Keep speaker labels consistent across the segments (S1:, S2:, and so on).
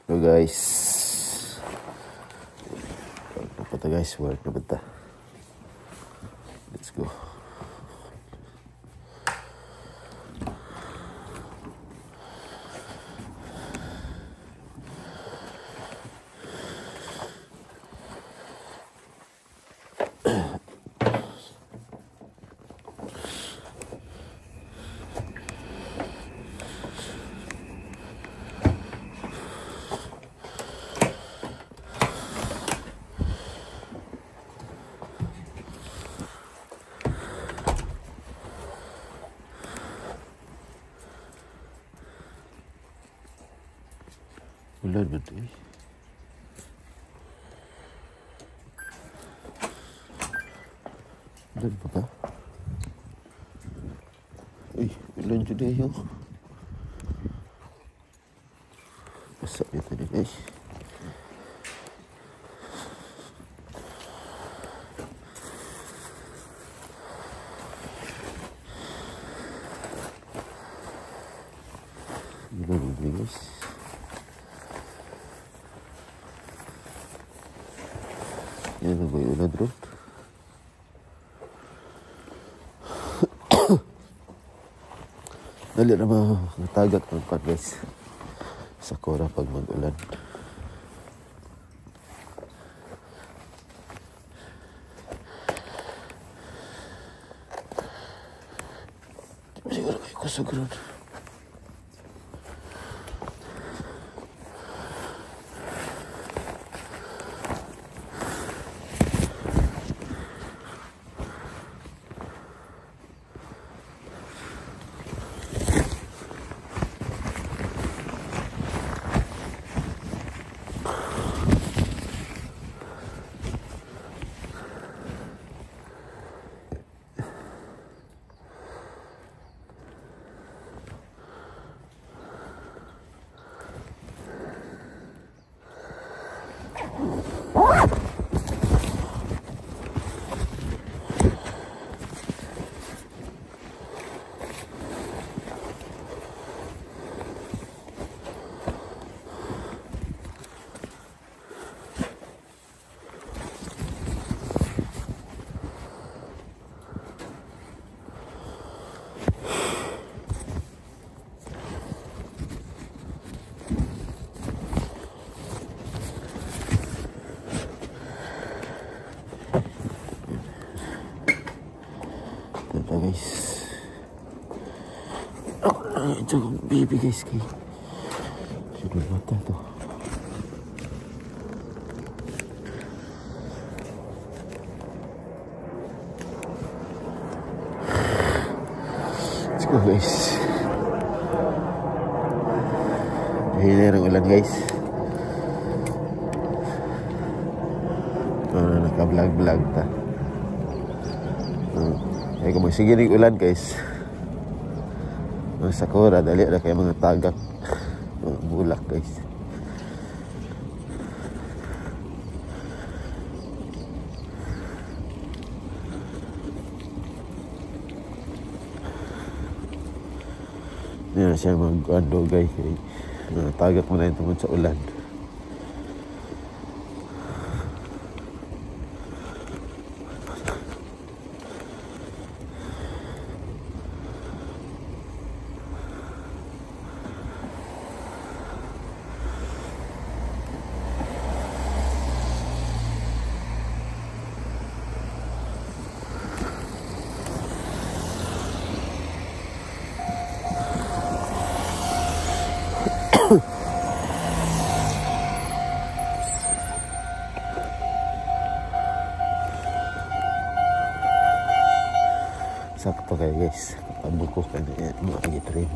S1: So guys, work na pa ta guys, work na pa ta. Let's go. Ulan man to eh. Ulan pa ba? Uy, ulan today oh. Basa ito ni guys. Ulan man guys. Yan na ba yung ulan ron? Dali na ba natagak ng pan guys sa kora pag mag-ulan. Siguro kayo kusog ron. Guys, ako lang ito kong baby guys kay sino bata to. Let's go guys. Hina ng ulan guys. Ano, naka-vlog vlog ta. Ay kung magsige ng ulan guys, mga sakura, dali na kayo mga tagak, mga bulak guys. Hindi na siya mag-ando guys, mga tagak mo na yung tungkol sa ulan. Sakto kayo guys, pabuko ka na yan, mga train.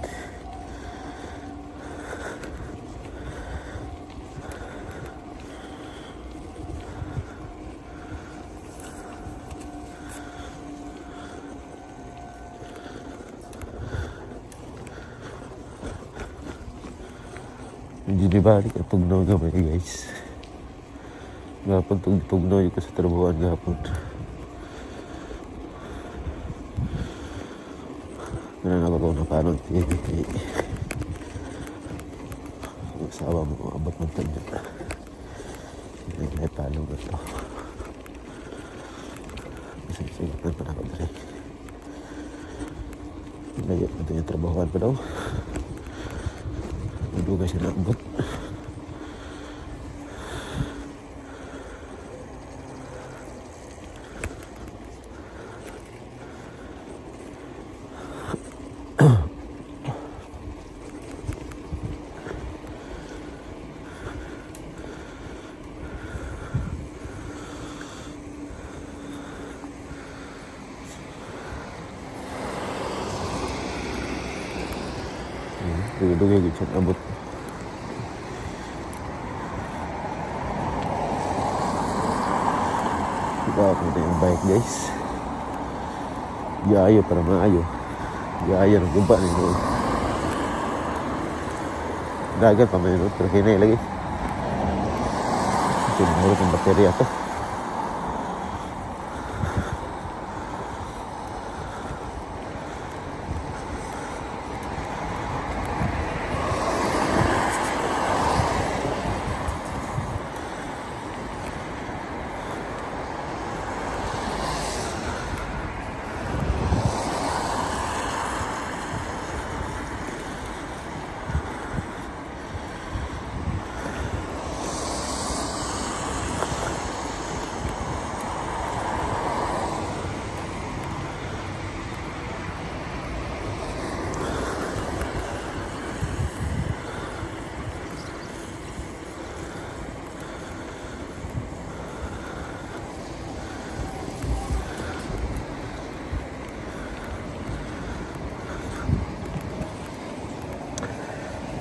S1: Medyo di balik at tugnaw gamay guys. Gapon tugnaw ko sa trabahoan gapon. Meron ako na parang TV. Ang asawa mo, abot man to niya. May palong na to. Sige, pa na ako dre. Layo na ito yung trabahoan pa daw. Madugay siya naabot. Dugay-dugay gud siya naabot. Diba ako na yung bike, guys. Gaayo para maayo. Gaayo ng guba nito. Dagat pa man pero hinay lagi. Kasi mahulog ang baterya to.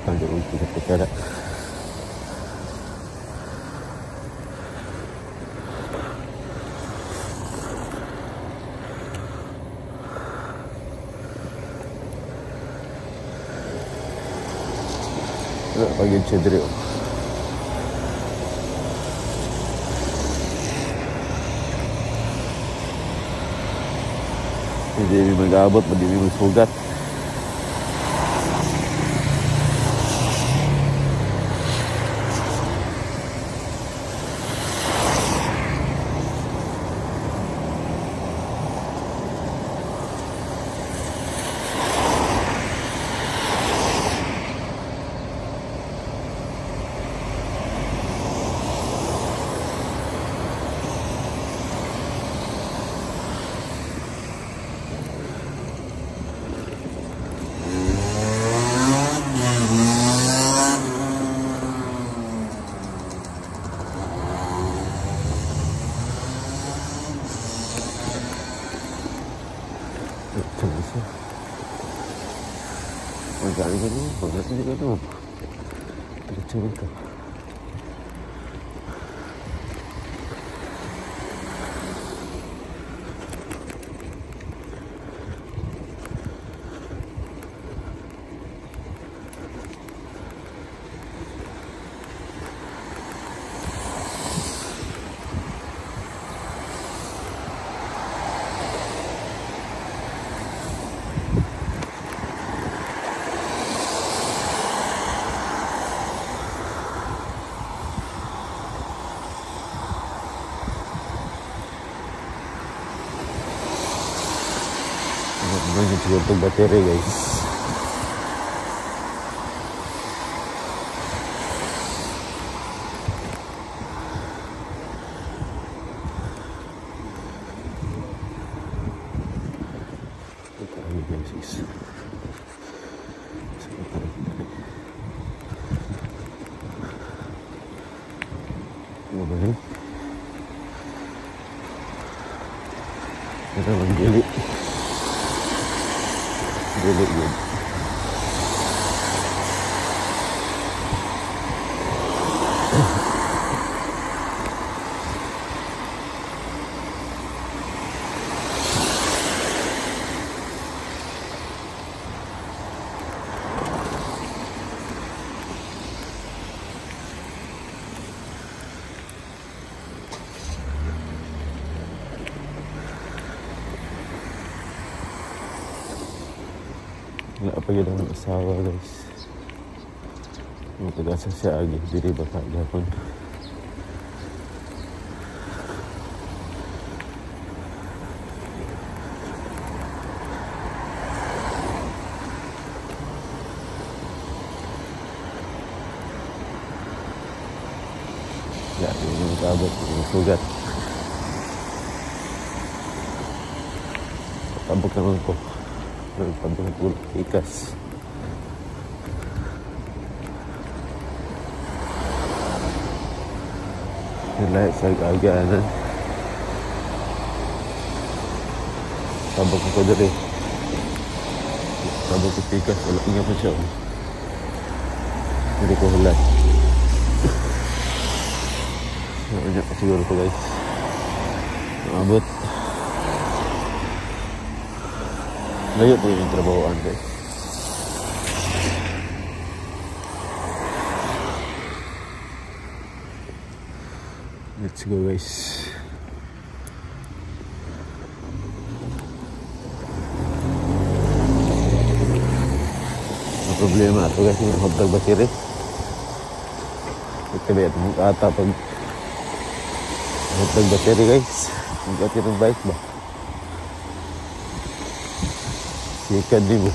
S1: Pag-uwi kita. Pag-yun siya diri. Hindi mag-abot, hindi magsugat. Diretso ka. Banyak siguro itong battery, guys. Ito tayo, guys, is saan tayo? Ano ba yun? Ito magdili. Dili yun. Wala pa yun ang asawa, guys. Magkagasa siya agi, dili ba kagapon. Ya, hindi mag-abot, hindi masugat. Tabok naman ko. Tabok ng ulo, ikas. Nilahit sa agaanan. Tabok ko dali. Tabok ko pikas. Wala nga po siya. Hindi ko hulat. Ano pa siguro ko guys. Maabot. Layo po yung trabahoan guys. Let's go guys. Ang problema ato guys, yung hotdog battery. Ito ba itong ata pag hotdog battery guys. Mag-ati ng bike ba? Sikan di mo.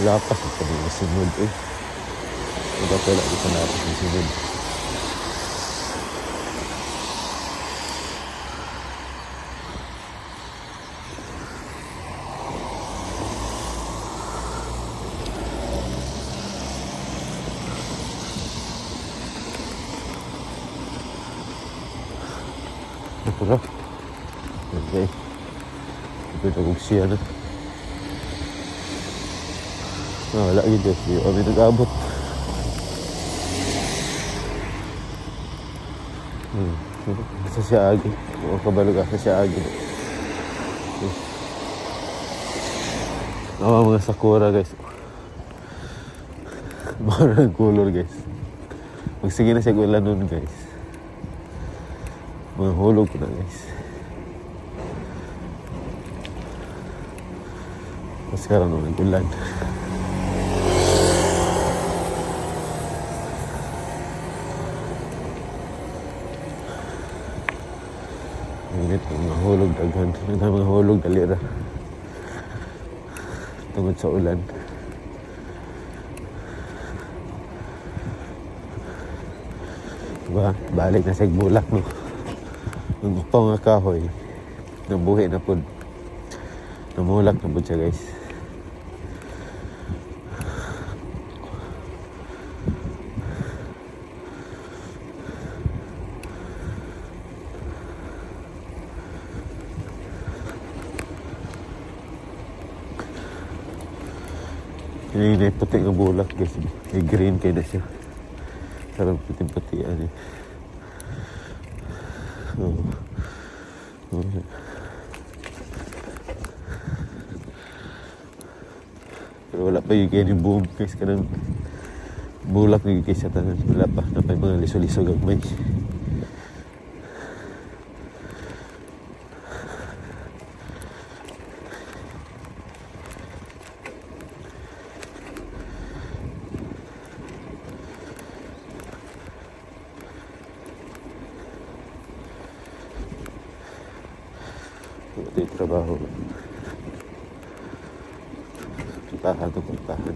S1: Lapas ito yung sunod eh. Wala ito lapas yung sunod. Ito. Okay. Ito yung siya na. Ah, wala yun guys, hindi kami nag-abot. Asa siya agi. O kabalog asa siya agi. Ang mga sakura guys. Mga color guys. Magsige na siya ulan nun guys. Mga hulog ko na guys. Mas karon ng ulan. Init ang mga hulog daghan, ang mga hulog dali ra. Tungod sa ulan. Diba? Balik na sa bulak no. Ang upaw nga kahoy, nabuhi na pud. Namulak na pud siya guys. Ini puti nga bulak guys. May green kayo na siya. Sarang puting-putian eh. Oh. Oh. Pero wala pa yung kaya boom guys. Kanang bulak na yung sa tanan. Wala pa. Napay mga liso-liso gagmay. Ito yung trabaho. Puntahan ito, puntahan.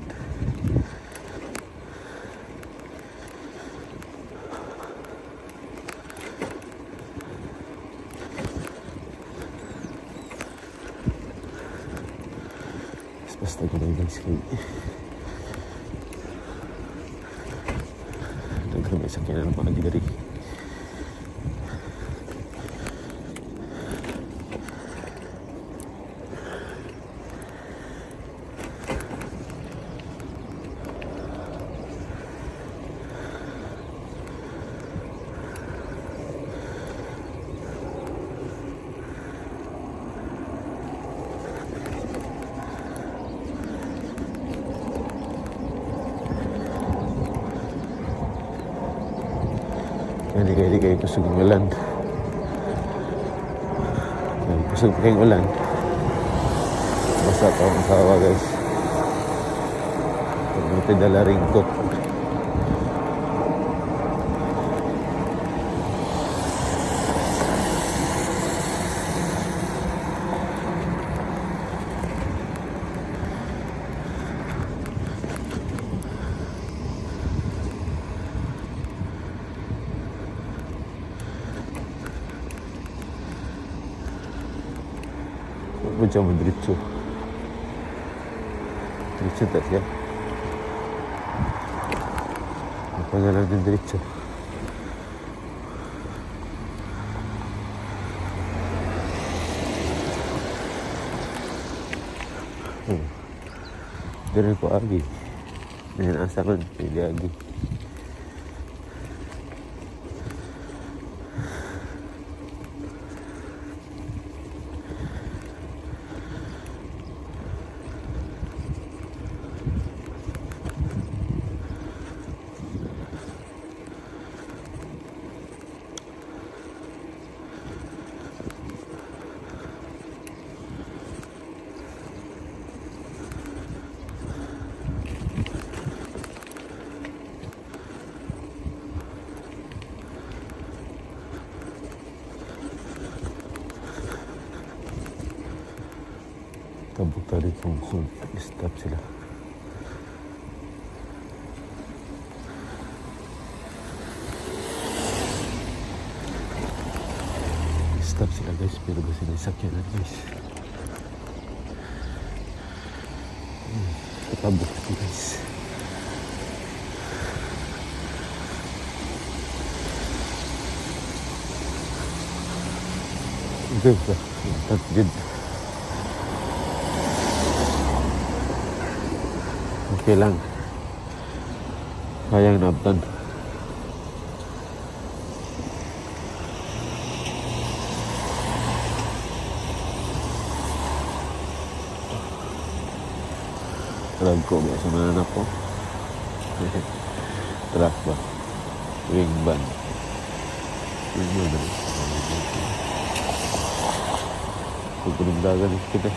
S1: Basta ko lang guys. Nagkamay sa kailan ng mga gidari. Hindi kayo, di kayo kusog ng ulan. Kusog pa kayong ulan. Basta pa akong asawa, guys. Pag dala raincoat. Macam diretso. Diretso tak siya? Apa jalan din diretso? Oh. Dire ko agi. Dengan asa man pili agi. Tabok tadi kung stop sila. Stop sila guys, pero ba sila sakyanan guys. Tabok ito guys. Good. That's good. Okay lang. Kayang naabtan. Drag ko ba sa mga anak ko? Truck ba? Wing van. Wing van na. Pagpunong kita.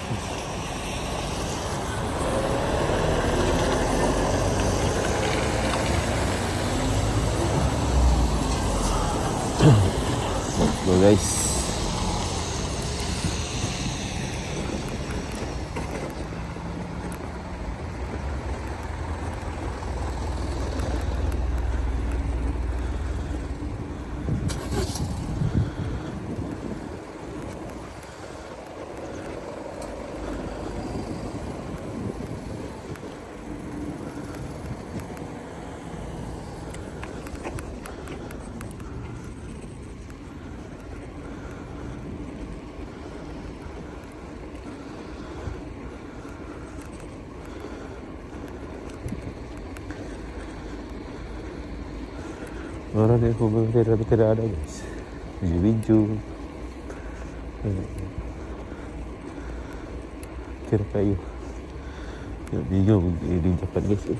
S1: Let's go guys. Orang yang aku tidak ada guys. Video-video. Kira kayo. Ya, bingung di Japan guys.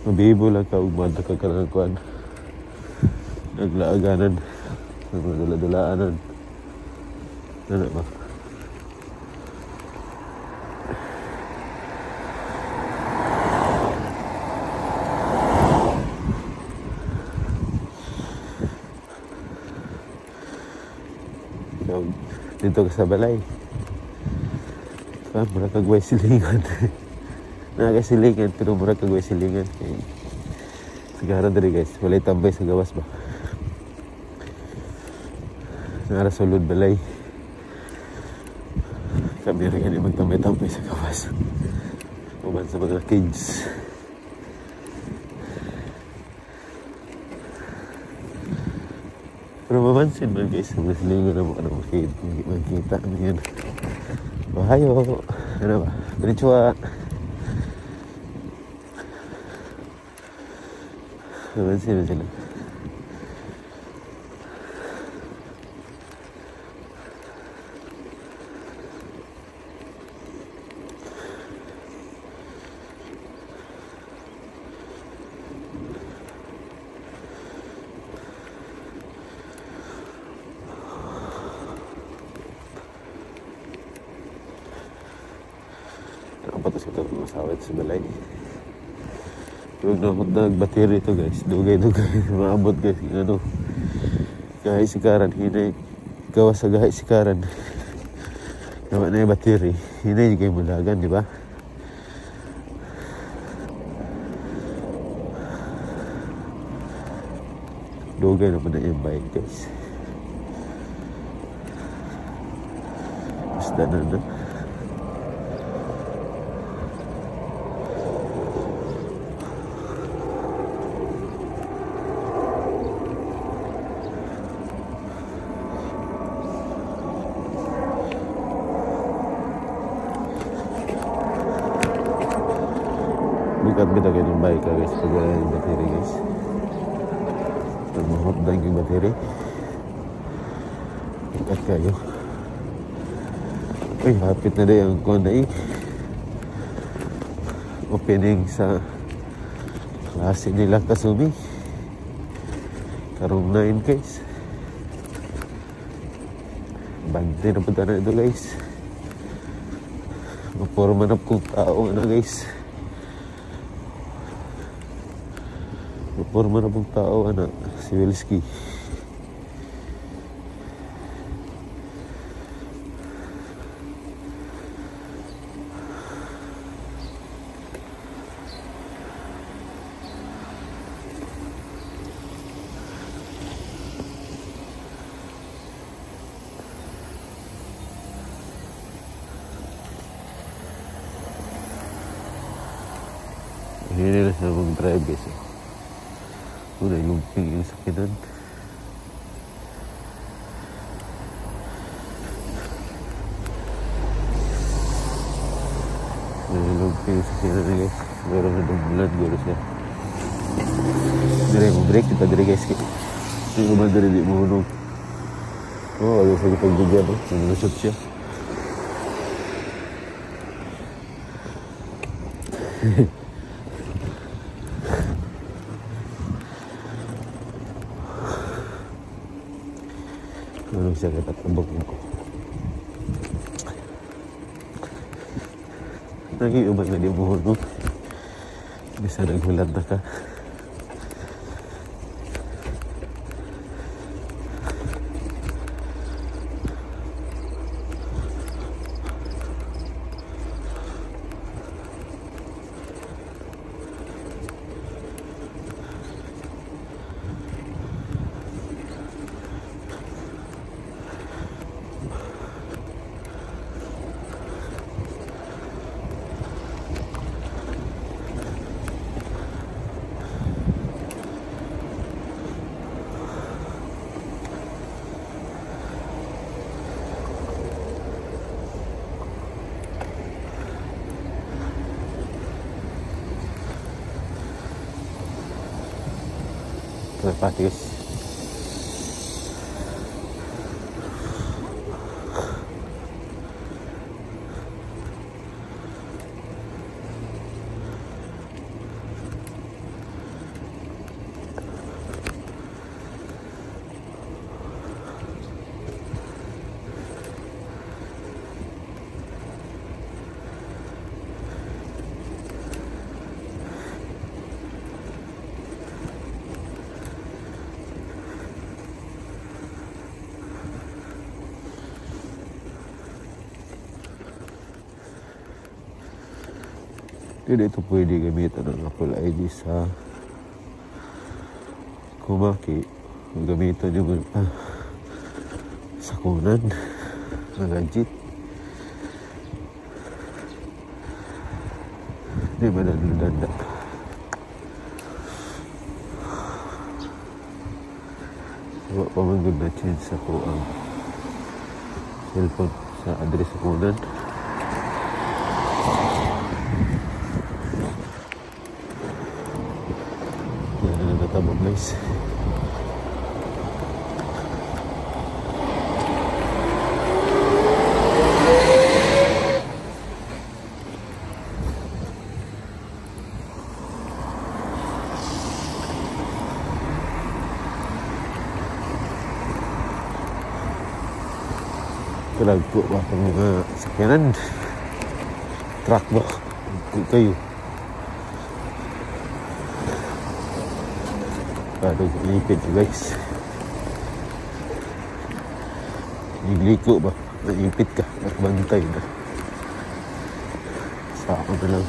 S1: Mabibo lang ka ugmad ka kanang kuan. Naglaaganan, nagdala-dalaanan. Ano ba? Dito ka sa balay. Ah, mura kag way silingan. Nakasilingan pero mura kag way silingan. Kay sigara diri guys, walay tambay sa gawas ba. Nara sulod balay. Kami ra gani magtambay-tambay sa gawas. Uban sa mga kids. Pero mamansin man guys, ang silingan na mo ano makita ano yun. Ohayo, ano ba? Konnichiwa. Mamansin man sila. Tapos ito mga sawit sa balay. Huwag na akong nagbateri ito, guys. Dugay-dugay. Maabot, guys. Ano? Gahi sikaran. Hinay. Gawa sa gahi sikaran. Gawa na yung bateri. Hinay kayo mulagan, di ba? Dugay naman na yung bike, guys. Basta na na. Bukat bitaw kayo ng bike, guys, pag wala yung battery, guys. Pag ma-hot down yung battery, bukat kayo. Uy, hapit na din ang kuwan na eh. Opening sa klase nila Kasumi. Karong 9, guys. Bante na punta na ito, guys. Maporma na kong tao na, guys. Maporma na pong tao, anak, si Wilski. Hindi na siya mag-drive, guys. Una, ilumping yung sakinan. Ilumping yung sakinan na, guys. Meron na dumulan, gano'n siya. Dire mo break, kita dire, guys. Hindi ko ba dire di mo hunong. Oh, ayaw sa pagbigyan, no? Nalusot siya. Ano siya katatambok ko. Nag-iuban na di mo no? Bisa naghulat na ka. Pati, guys. Hindi ito pwede gamitan ang Apple ID sa Komaki. Gamitan nyo sa Kunan na gadget. Hindi ba nandanda? Wala pa man good na change sa ko ang cellphone sa address sa Kunan. Guys. Kalagpo ba itong mga sakyanan? Truck ba? Liko kayo. Parang lipid guys. Nagliko ba? Naipit ka. Nagbantay na. Sa ako na lang.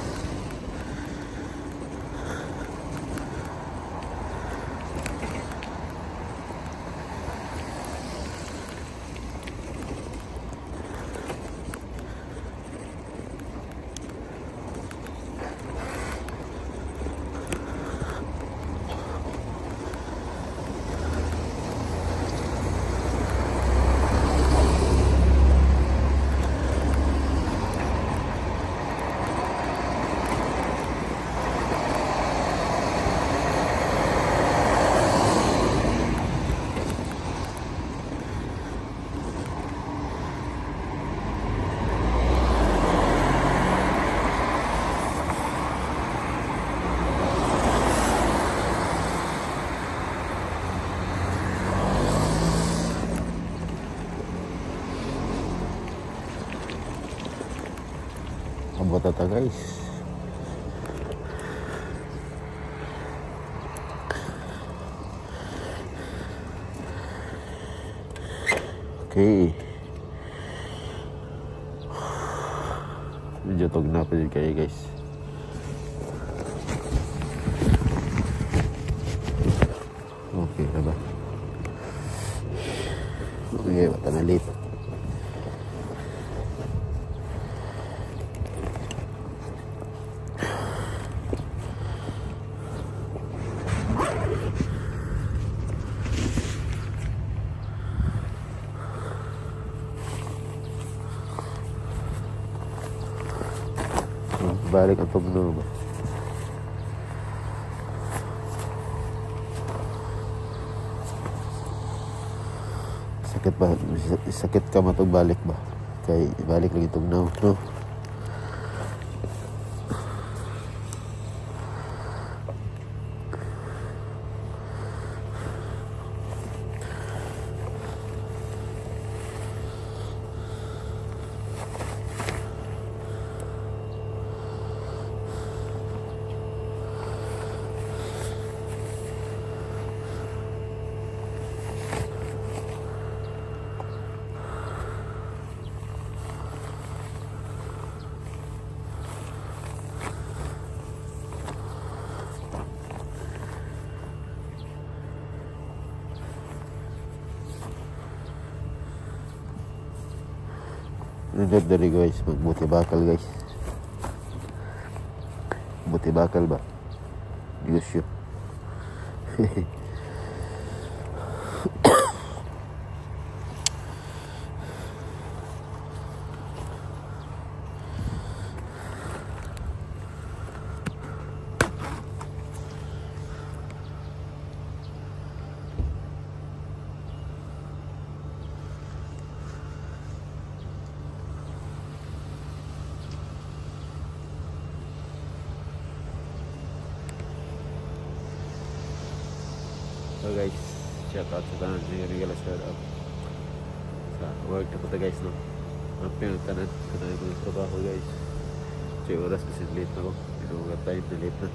S1: Abot ata guys. Okay. Medyo tugna pa din kayo guys. Okay na ba? Okay, bata na late. Balik ang tugno ba? Sakit ba? Sakit ka matog balik ba? Kay balik lagi tugnaw, no? Nindot diri guys, magbuti bakal guys. Buti bakal ba? Negosyo. So guys, shout out sa tanan sa real shout out. Sa work na punta guys, no. Ang tanan sa tanan ko sa trabaho guys. Kasi oras kasi late na ako. Pero mga time na late na.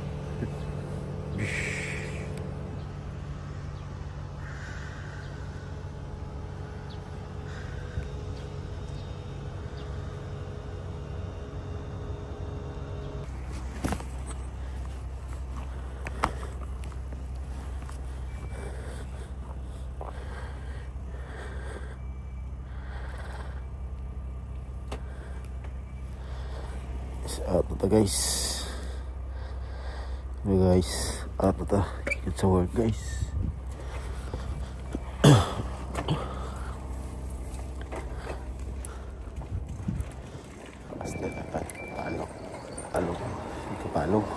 S1: Out na ta guys. Hey guys, out na ta. It's a work guys. Basta palong. Palong. Palong.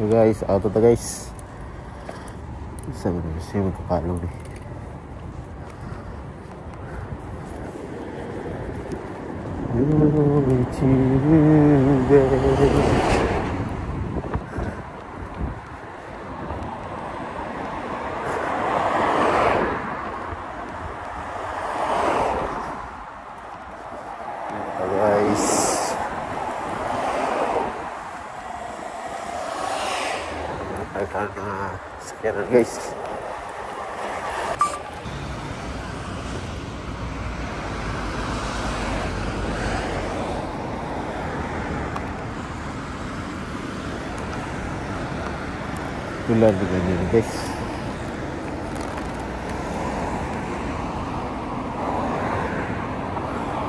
S1: So guys, out to guys. Sa mga kasi magkapalong eh. You too, babe. Guys. Nagkana sakyanan, guys. Ulan na ganyan, guys.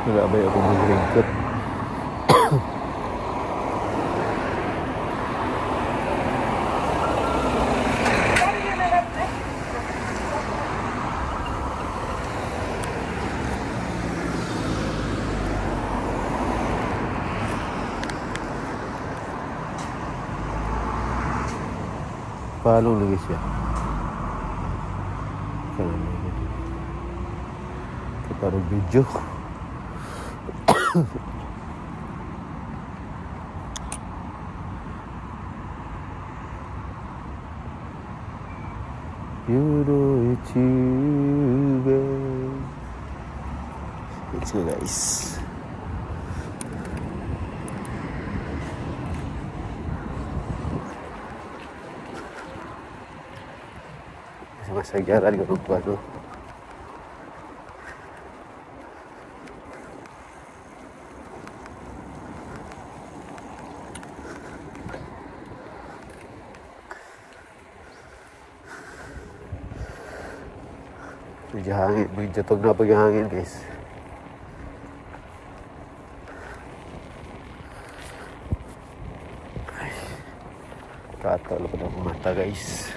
S1: Wala ba ako mag-raincoat? Palong lagi siya. Kita taruh video. You know it's you, babe. Let's go, guys. Masagyaran ko ng ano. Medyo hangin, medyo tog na paghangin, guys. Ay, katalo pa ng mata, guys.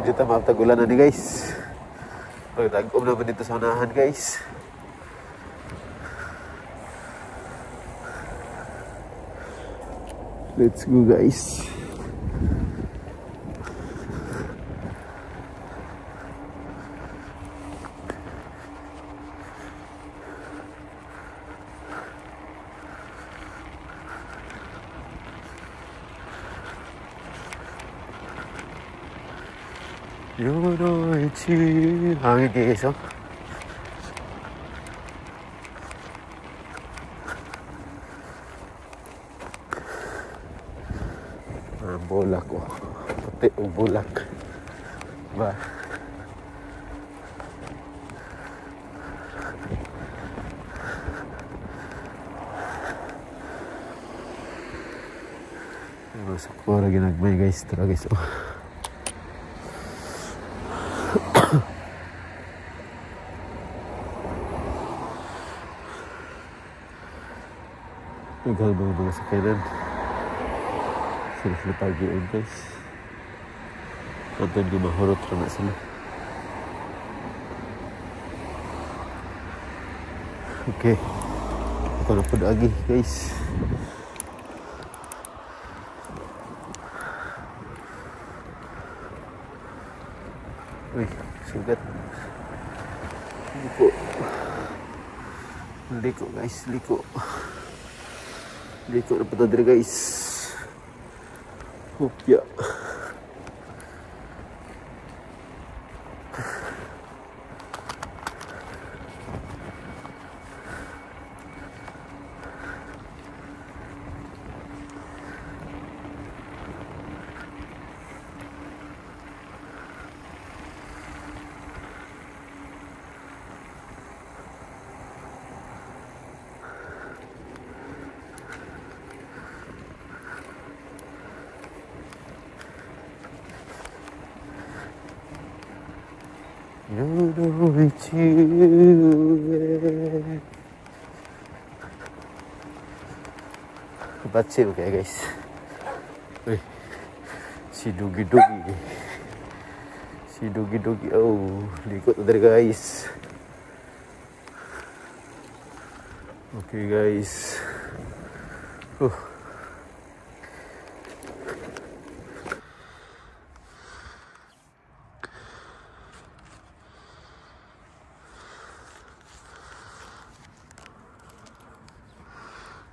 S1: Dito maptagulan na ni, guys. Pagtagom naman dito sa unahan, guys. Let's go, guys. You know it's you. Hangin guys, oh. Ah, bulak, oh. Puti o bulak. Ba? Masuk ko lagi nagmay, guys. Tara, guys, oh. Ikaw ba mga sakyanan? Sila sila pagiin, guys. Anton gumahurot na sila. Okay. Ako na po agi, guys. Uy, sugat. Liko. Liko, guys, liko. Liko na po ito, guys. Hopya. You know it's you, babe. Batsi mo kaya guys. Uy, si Dugi Dugi. Si Dugi Dugi. Oh, likot na diri guys. Okay guys.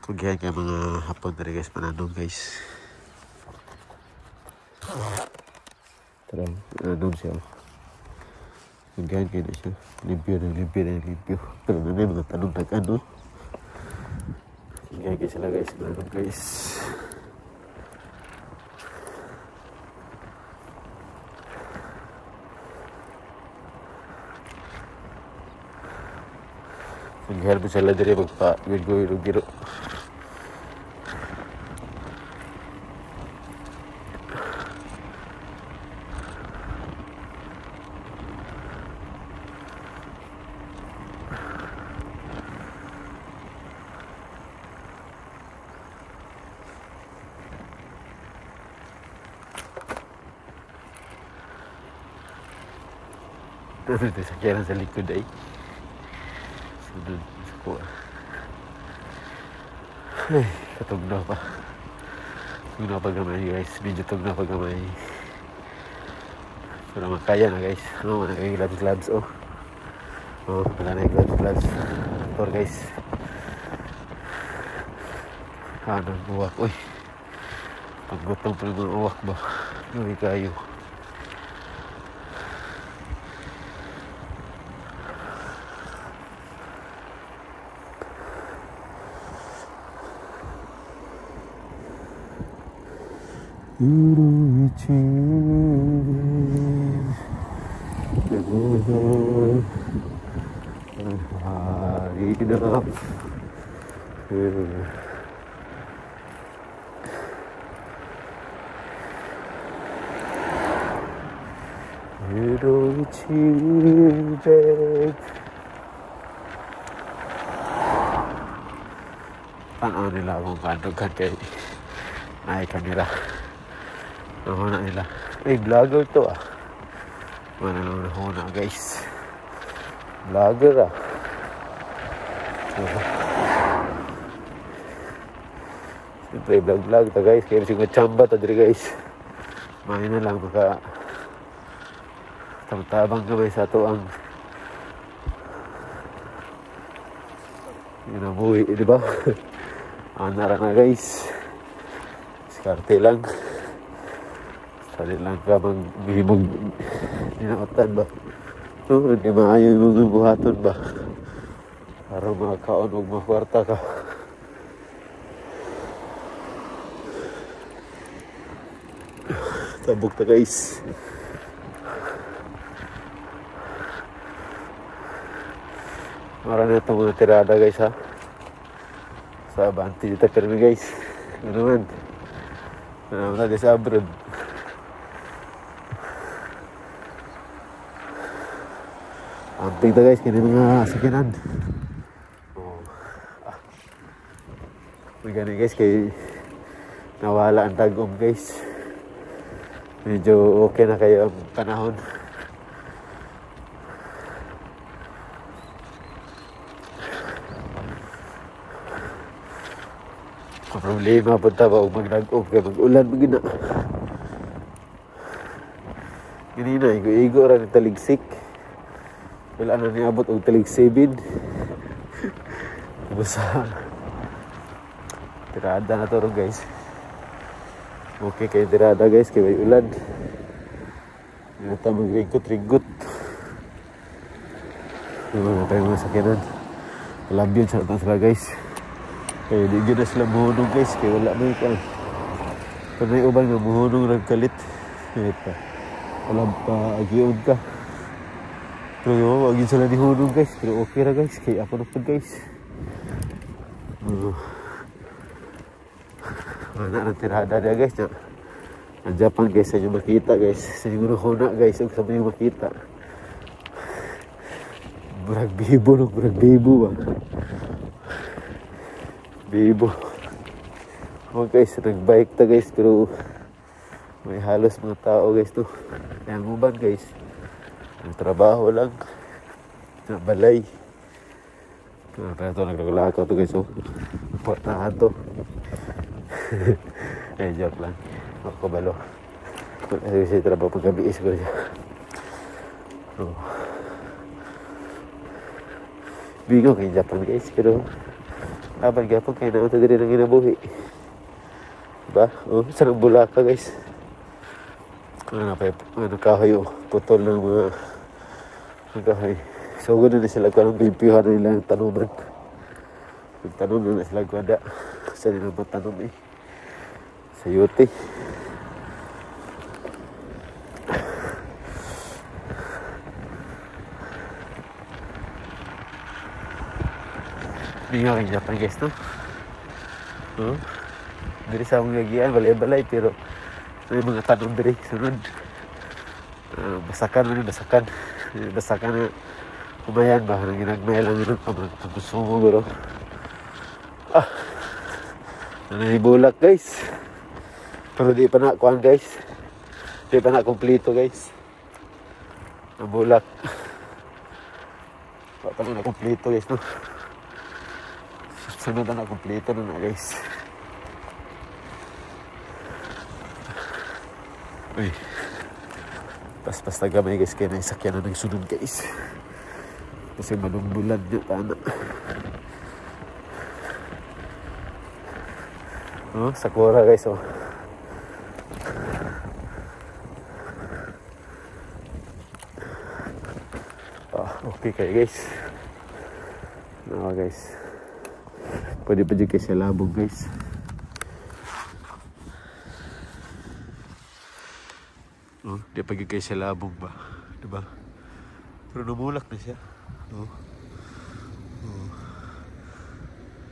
S1: Kugihan kay mga hapon diri guys, mananog guys. Tara, mananog siya. Kugihan kay na siya. Limpyo na, limpyo na, limpyo. Pero na may mga tanong tag-ano. Kugihan kay sila guys, mananog guys. Kugihan po sila diri magpa-giro-giro. Sakyanan sa likod ay. Sunod sa kuha. Ay, katugnaw pa. Tugnaw pa gamay guys. Medyo tugnaw pa gamay. Pero makaya na guys. Oh, wala na gloves gloves oh. Oh, wala na gloves gloves. Motor guys. Ano, uwak. Uy. Paggutom pa ng uwak ba? Uy, kayo. Tanaw nila akong kantugan kay ay kamera. Nahuna nila. Ay, vlogger to ah. Mana lang nahuna guys. Vlogger ah. So, siyempre vlog-vlog ta guys. Kaya bisig machamba ta diri guys. Mahin na lang maka tabang gamay sa ato ang ginabuhi, di ba? Anara na guys. Diskarte lang. Sali lang ka maghimog dinautan ba? No, hindi maayo yung mga buhaton ba? Para makakaon og makwarta ka. Tabok ta guys. Mara na itong mga tirada guys ha. Sa Abante dito pero guys. Ano man? Ano na sa abroad. Amping ta guys, kini mga sakyanan. Oh. Ah. May gani guys, kay nawala ang tag-om guys. Medyo okay na kayo ang panahon. Ang problema punta ba og magdag-om kay mag-ulan man gina. Ganina, igo-igo ra ni taligsik. Wala na niabot og talig 7. Basta tirada na to ron guys. Okay kay tirada guys kay may ulan. Hindi na ta magringkot-ringkot. Mga tayo mga sakyanan. Kalabyon sa natang sila guys. Kaya di na sila muhunong guys. Kaya wala may ikaw. Pero may uban nga muhunong nagkalit. Wala pa agion ka. Pero wag yun sila ni hunong guys. Pero okay ra guys. Kaya ako na po guys. Ana ng tirada niya guys. Ang Japan guys. Sa inyo makita guys. Sa inyo huna guys. Huwag sa inyo makita. Murag bibo no, murag bibo ba. Bibo. Oh guys, nagbike ta guys, pero may halos mga tao guys to. Kaya ang uban guys, ang trabaho lang, balay. Pero ito naglaglakaw to guys, oh. Portahan to. Eh, joke lang. Ako balo. Kasi trabaho paggabi siguro siya. Oh. Bigo kay Japan guys, pero aban gyapon kay naunta diri nang ginabuhi. Diba? Oh, sa nang bulaka guys. Ano pa, ano kahoy, oh, putol ng mga kahoy. So gud na sila kuan bimpihan nila ang tanuman. Tanom na sila kuan sa nila matanom eh. Sa yute. Bingo kay Japan guys no. Oh. Diri sa among gagian balay-balay pero may mga tanom diri sunod. Basakan man basakan. Basakan na kumayan ba nang ginagmay lang ng pagkonsumo bro. Ah. Nanay bulak guys. Pero di pa na kuan guys. Di pa na kompleto guys. Ang bulak. Pa pa na kompleto guys no. Sunod na kompleto na guys. Uy. Paspas na gamay guys kaya naisakyan na nagsunod guys. Kasi manumbulan niya tana. Oh, sakura guys oh. Ah, okay kayo guys. No guys. Pwede pa dyan kayo sa labog guys. Oh, di pa dyan kayo sa labog ba? Diba? Pero namulak na siya. Oh. Oh.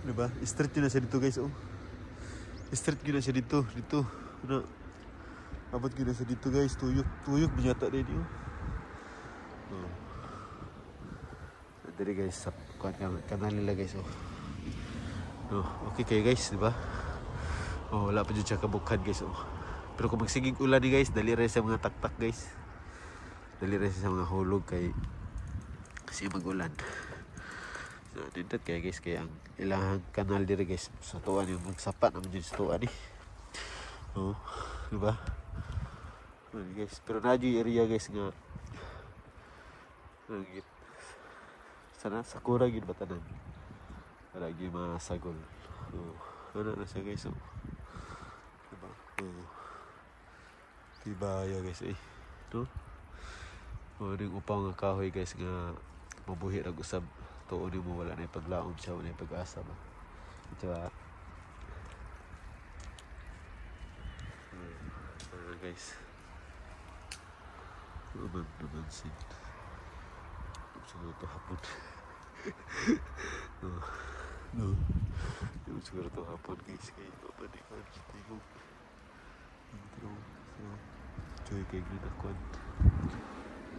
S1: Diba? Street yun na siya dito guys. Oh. Street yun na siya dito. Dito. Ano? Abot yun na siya dito guys. Tuyok. Tuyok. Binyata din yun. Oh. Dito guys. Sa kanal nila guys. Oh. Oh, okay kayo guys, di ba? Oh, wala pa dyan siya kabukad guys. Oh. Pero kung magsigig ulan ni guys, dali rin sa mga taktak guys. Dali rin sa mga hulog kay kasi magulan. So, dito kayo guys, kaya ang ilang kanal diri guys sa tuan yung magsapa naman dyan sa tuan eh. Oh, di ba? Oh, guys, pero na yung area guys nga sana sakura gid ba tanan? Lagi masagol. Oh, ano na siya guys oh. Diba? Oh. Diba ya guys eh. No? Oh, ning upaw nga kahoy guys nga mabuhi ra usab tuon nimo wala na paglaom siya, wala na pag-asa ba. Diba? Oh, guys. Uman naman sin. Siguro to hapon. Oh. No. Yung siguro to hapon guys kay mabalik ko sa tingog. Intro. So, joy kay green akon.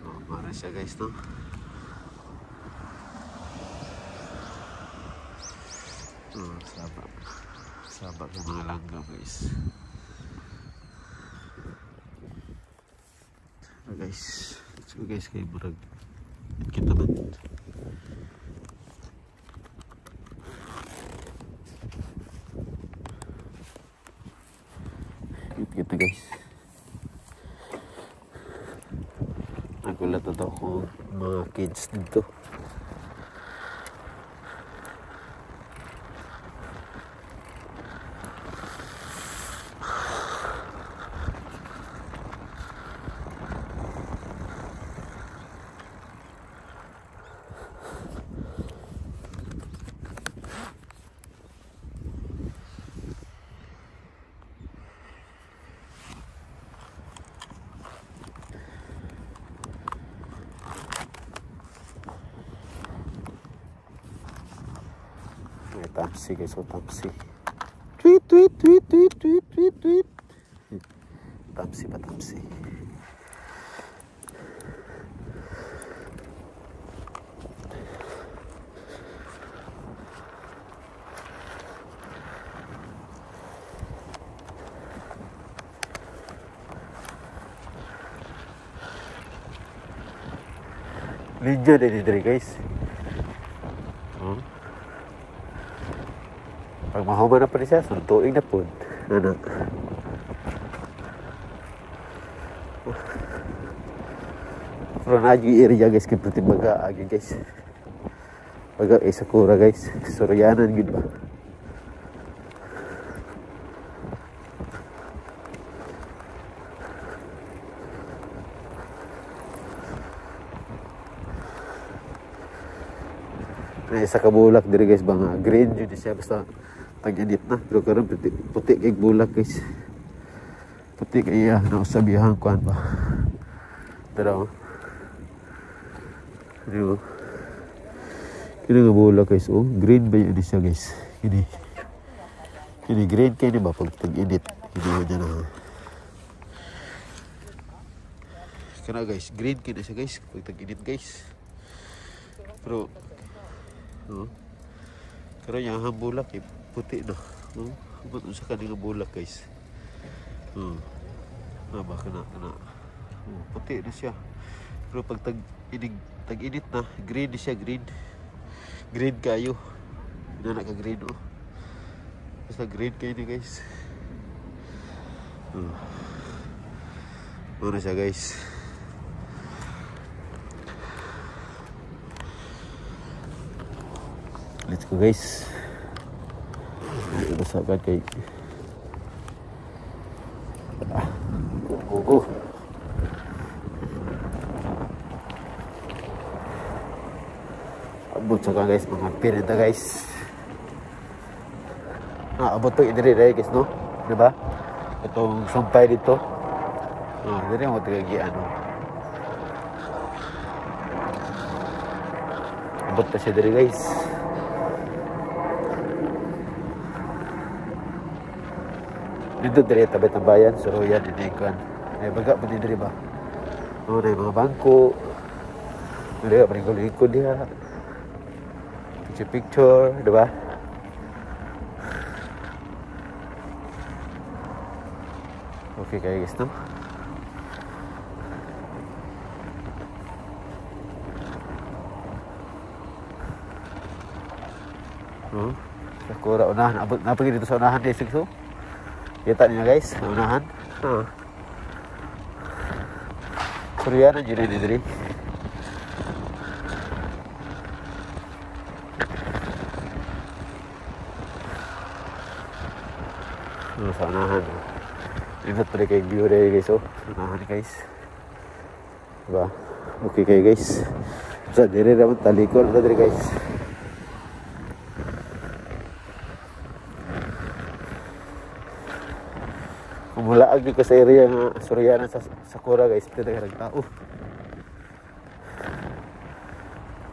S1: Oh, mara siya guys no. Oh, saba. Saba ng mga langgam guys. So, guys, let's go guys kay murag kita man. Kita guys. Nagulat na daw ako mga kids dito. Tamsi guys, oh tamsi. Tweet tweet tweet tweet tweet tweet tweet. Tamsi pa tamsi. Linya din diri guys. Oh. Pag mahuman na pa ni siya, sunod tuig na po. Nana. Pero na area guys, kay puti baga agi guys. Baga ay sakura guys. Suryanan gid ba. Na isa ka bulak diri guys ba nga green jud siya basta tag-init na pero karon puti, puti kay bulak guys. Puti kay iya na usabihan kuan ba. Pero diba? Kini nga bulak guys, oh, green ba yun siya guys. Kini. Kini green kay ni ba pag tag-init. Kini niya na. Kana guys, green kay na siya guys pag tag-init guys. Pero oh, karon yang bulak eh, puti na. Oh, ba't unsa kani nga bulak guys? Oh. Na ba kana kana. Oh, puti na siya. Pero pag tag-init na, green na siya, green. Green kayo. Inana ka green oh. Basta green kayo ni guys. Oh. Muna siya guys. Let's go guys. Basta agad kay. Go go go. Abot sa guys, mga pirita guys. Ah, abot to idiri dai guys no. Diba? Itong sumpay dito. Ah, diri mo tagagi ano. Abot ta siya diri guys. Dito diri tabi tambayan, Suruyan ini kan. Eh baga pa diri ba. Oh, na mga bangko. Diri pa ning diha. Picture picture, diba? Okay kayo guys, no? Oh, sakura unahan, abot na pag dito sa unahan guys, so. Kita niyo guys, unahan. Ah. Surya na jud ni diri. Oh, sa unahan. Ingat pa rin kay view rin guys, oh. Sa unahan guys. Diba? Okay kayo guys. Sa diri naman talikod na diri guys. Mulaag ko sa area nga Suryanan sa Sakura guys, pwede ka nagtao.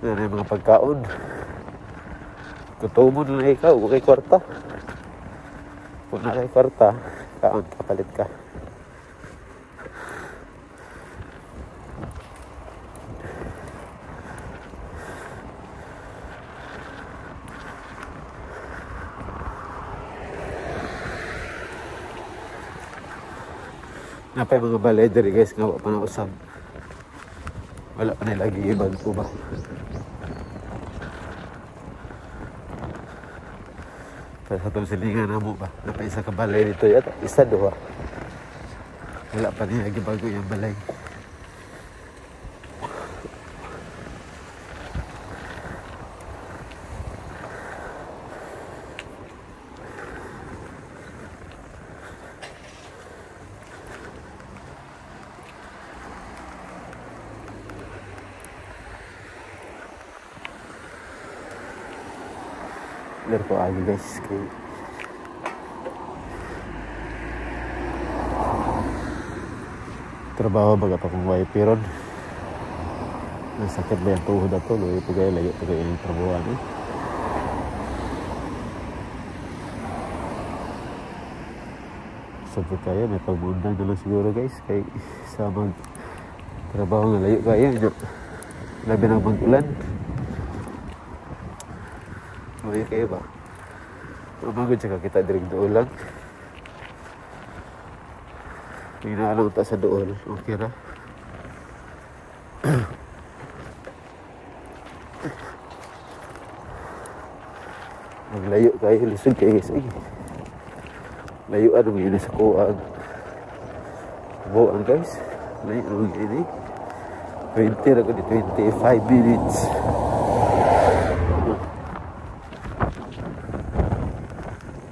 S1: Yan yung mga pagkaon. Gutomon na ikaw, kung kay kwarta. Kung na kay kwarta, kaon, kapalit ka. Napay mga balay diri guys nga wa pa na usab. Wala pa nila giibag ko ba. Pero sa itong silingan na mo ba, napay isa ka balay dito yata, isa duha. Wala pa nila gibago yung balay. Laro ko agi guys kay trabaho baga pa kong wife ron. Nasakit ba yung tuhod ato? Luwi po kayo, layo po kayo yung trabaho ano. Sabi kayo, may pagmundang na lang siguro guys kay sa mag trabaho nga layo kayo. Labi na mag-ulan. Luwi kayo ba? Umagod siya kakita diri doon lang. Hinaalang ta sa doon. Okay ra. Maglayo kayo, lisod kayo guys. Ay, layuan ang yun sa kuang buang guys. Layo ang yun eh. 20 ra ko di 25 minutes.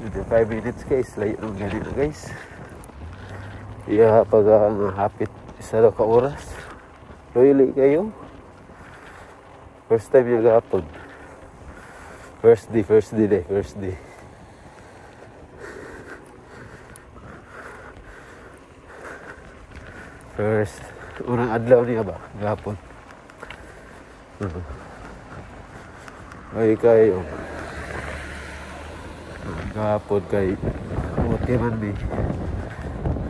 S1: 25 minutes guys, layo ang ganito guys. Iya pag ang hapit isa ra ka oras. Loyally kayo. First time niya gahapon. First day. First unang adlaw niya ba gahapon. Ay kayo. Gahapon kay okay man ni.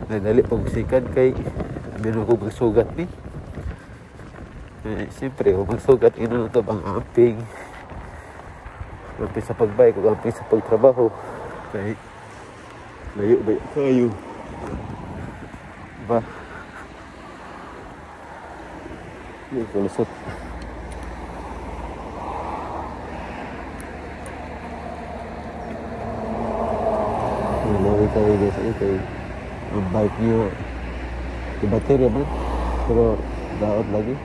S1: Nadali pag sikan kay bino ko magsugat ni. Eh, siyempre kung magsugat ino to ang amping. Amping sa pagbike ug amping sa pagtrabaho. Kay layo ba kayo? Ba? Hindi ko lusot. Nalawi kayo guys. Okay. Ang bike niyo, di baterya man. Pero daot lagi.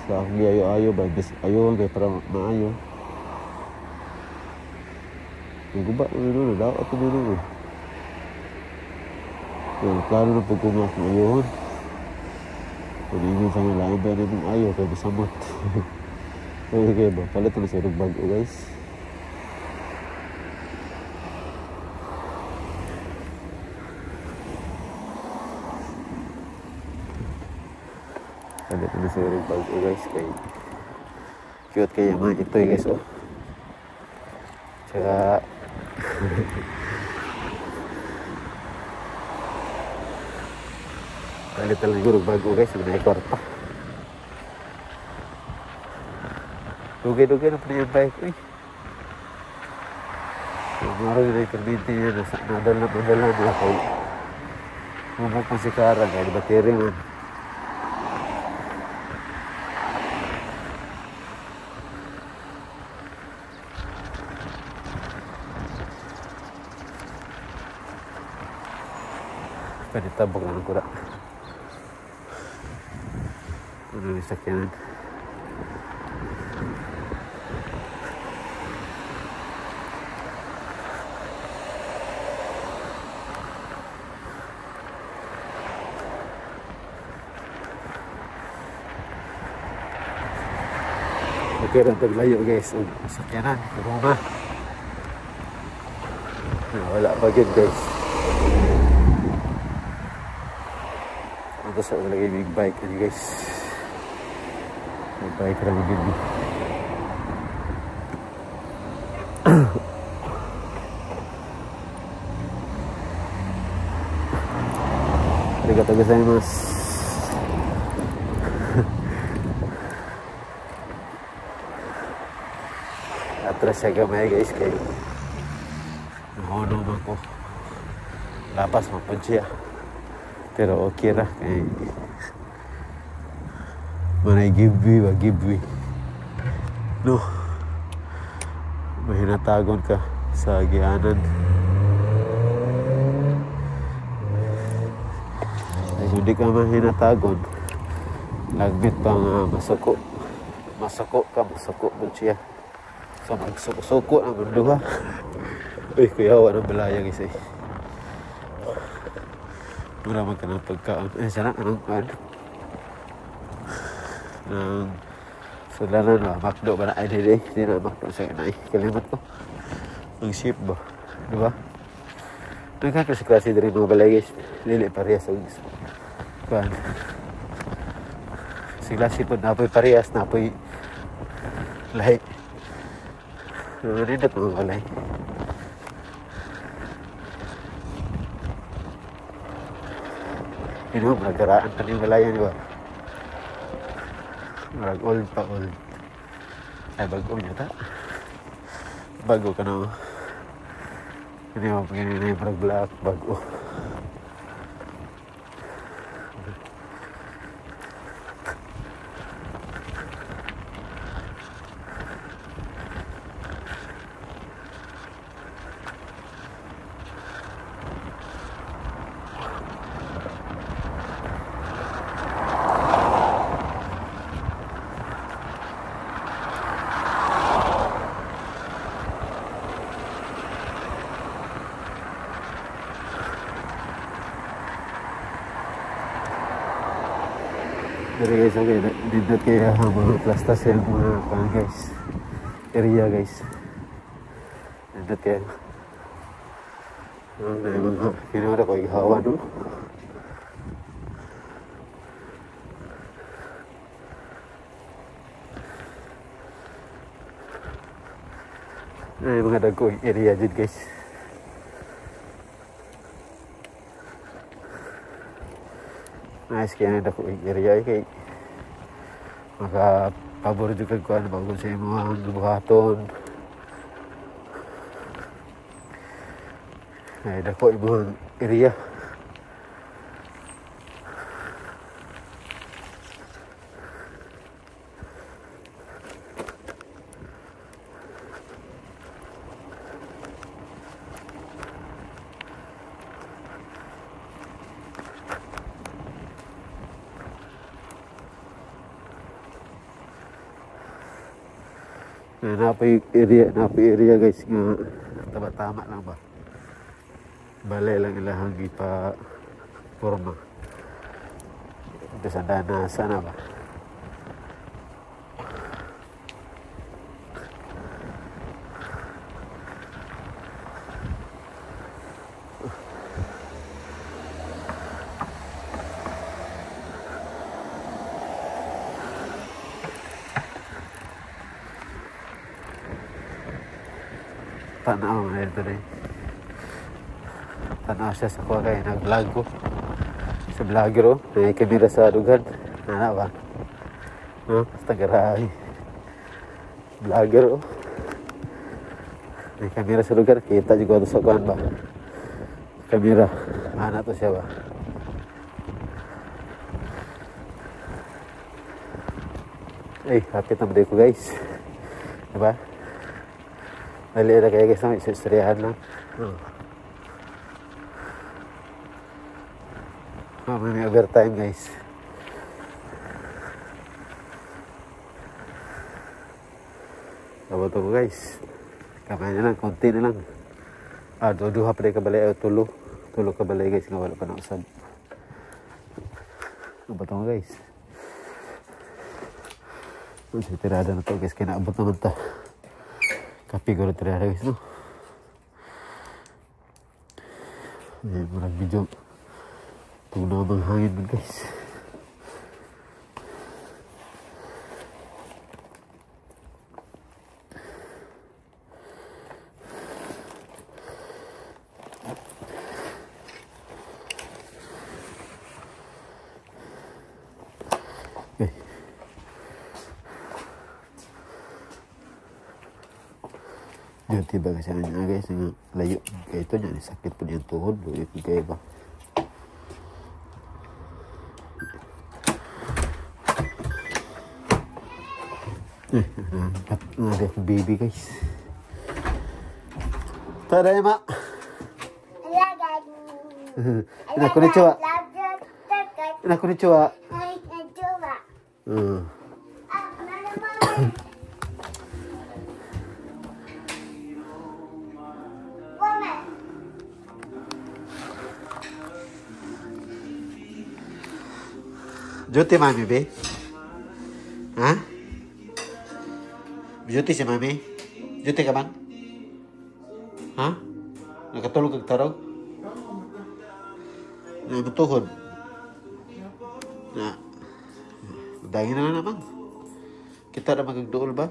S1: Sa akong ayo-ayo ba? Ayo kay para maayo. Guba mo nun. Daot mo nun. Klaro na pag kung akong ayohon. Kung ingon sa nga lain ba na mong ayo kay bisamot. Okay ba? Palit na siya bago guys. Palit na siya bago guys. Kay cute kaya mga ito guys oh. Tsaka palit na siguro bago guys, may kwarta. Dugay-dugay na pa na yung bike. Uy. Maroon na yung perminti niya. Nadala na ako. Bumuk mo si Kara, kaya battery man. Pwede tabok na ng kura. Ano yung sakyanan? Okay rin taglayo guys. Sakyanan, Roma. Wala pa yun guys. Ito sa talaga yung big bike ano guys. May bike rin magiging. Arigatou gozaimasu. Atras siya gamay guys kay nahuno man ko. Lapas man po siya. Pero okay ra kay manay give way ba give way. No. Mahinatagon ka sa agianan. Ay kung di ka mahinatagon, lagbit pa nga masuko. Masuko ka, masuko mo siya. So magsuko-suko ang duha. Uy, kuyawa ng balaya guys eh. Mura man ka ng pagkaon. Eh, sana anong kuan? Nang sulanan ba? Makdo ba na? Ay, hindi. Hindi na makdo sa kanay. Kalimot ko. Ang ship ba? Diba? Nagkaklase-klase din mga balay guys. Lili parehas ang kuan. Si klase po napoy parehas, napoy lahi. Nandito mga balay. Yun mo, nagaraan pa ng balaya, di ba? Marag old pa, old. Ay, bago niya ta. Bago ka na. Hindi mo, pag na yung parang black, bago. Dari guys, okay, dindot kaya mga plastas yung mga kuan guys. Area guys. Dindot kaya. Ano na yung mga kinuha ko ihawa no? Ay, mga dagko area dyan guys. Nice kaya na dako area kay maka pabor jud kag kuan bago sa imong buhaton. Ay dako imong area. Napay area guys nga tama-tama lang ba. Balay lang ilahang ipa forma. Ito sa dana sana ba. Tanaw na ito rin. Tanaw siya sa kuha kaya nag-vlog ko. Sa vlogger oh. May kamera sa dughan. Ano ba? No? Basta garahe. Vlogger oh. May kamera sa lugar. Kita juga ito sa kuhan ba? Kamera. Ano to siya ba? Ay, hapit naman ko guys. Diba? Dali na kayo guys, no? Istoryahan lang. Oh. Oh, may overtime guys. Abot ko guys. Kamay na lang, konti na lang. Ah, duha pa rin kabalay, o tulo. Tulo kabalay guys, nga wala pa na usab. Abot ko guys. Sa tirada na to guys, kinaabot naman ta. Kapiguro tirada guys, no? Ayan, murag medyo tugnaw bang hangin man guys. Okay. Duty ba kasi niya guys, nga layo kay ito niya, sakit po niyang tuhod, layo kay ba. Nga baby guys. Tara ma. Ina konnichiwa. Ina konnichiwa. Duty mami be? Ha? Duty si mami? Duty ka bang? Ha? Nakatulog kag tarog? Namutuhod? Na. Dahil na naman. Kita na magagduol ba?